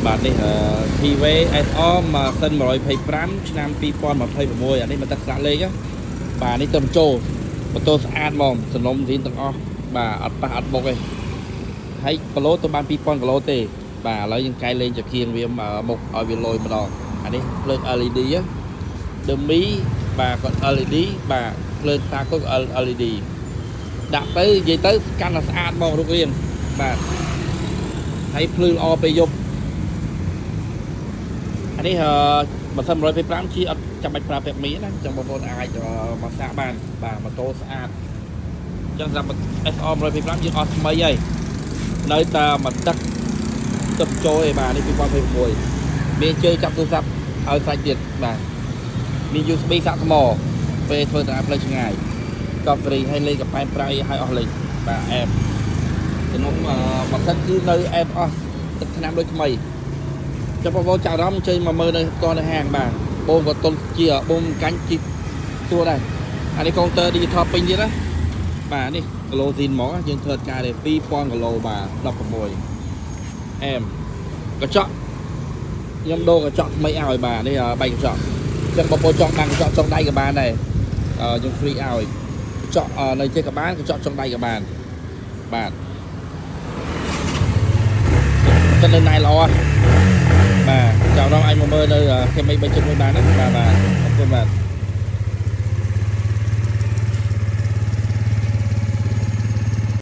បាទនេះ Keeway SR ម៉ាស៊ីន125ឆ្នាំ2026អានេះមកទឹកស្លាកលេខណាបាទនេះទៅចូលម៉ូតូស្អាតហ្មងសនំស៊ីនទាំងអស់បាទអត់ប៉ះអត់បុកទេហើយគីឡូទៅបាន2000គីឡូទេបាទឥឡូវយើងកែលេងចង្គៀងវាមុខឲ្យវាលយម្ដងអានេះភ្លើង LED ណា Demi បាទគាត់ LED បាទភ្លើងតាគុក LED ដាក់ទៅនិយាយទៅកាន់តែស្អាតហ្មងរូបរាងបាទហើយភ្លឺល្អពេលយប់អានេះអឺបើសិន125ជាអត់ចាំបាច់ប្រើពាក់មីណាចឹងបងប្អូនអាចមកសាកបានបាទម៉ូតូស្អាតចឹងសម្រាប់ SR 125យើងអស់ថ្មីហើយនៅតែមួយទឹកទឹកចូលឯបាទនេះ2026មានជើងចាប់ទូរស័ព្ទឲ្យសាច់ទៀតបាទមាន USB សាកថ្មពេលធ្វើដំណើរផ្លូវឆ្ងាយកប់ free ឲ្យលេងកប៉ែនប្រៃឲ្យអស់លេងបាទអែម ក្នុងម៉ាស៊ីនគឺនៅអែបអស់ទឹកថ្នាំដូចថ្មីចាំបងប្អូនចាប់អារម្មណ៍អញ្ជើញមកមើលនៅផ្ទាល់នៅហាងបាទបងក៏តុនជាបងកាញ់ជីទួដែរអានេះកុងទ័រ digital ពេញទៀតណាបាទនេះគីឡូស៊ីនហ្មងយើងធ្វើការទេ2000គីឡូបាទ16អែមកញ្ចក់ខ្ញុំដូរកញ្ចក់ថ្មីឲ្យបាទនេះបែកកញ្ចក់អញ្ចឹងបងប្អូនចង់បានកញ្ចក់ចុងដៃក៏បានដែរយើង free ឲ្យកញ្ចក់នៅចេះក៏បានកញ្ចក់ចុងដៃក៏បានបាទ ទៅនៅណៃល្អបាទចៅរងអាចមកមើលនៅខេមី3.1បានណាបាទបាទអរគុណបាទ។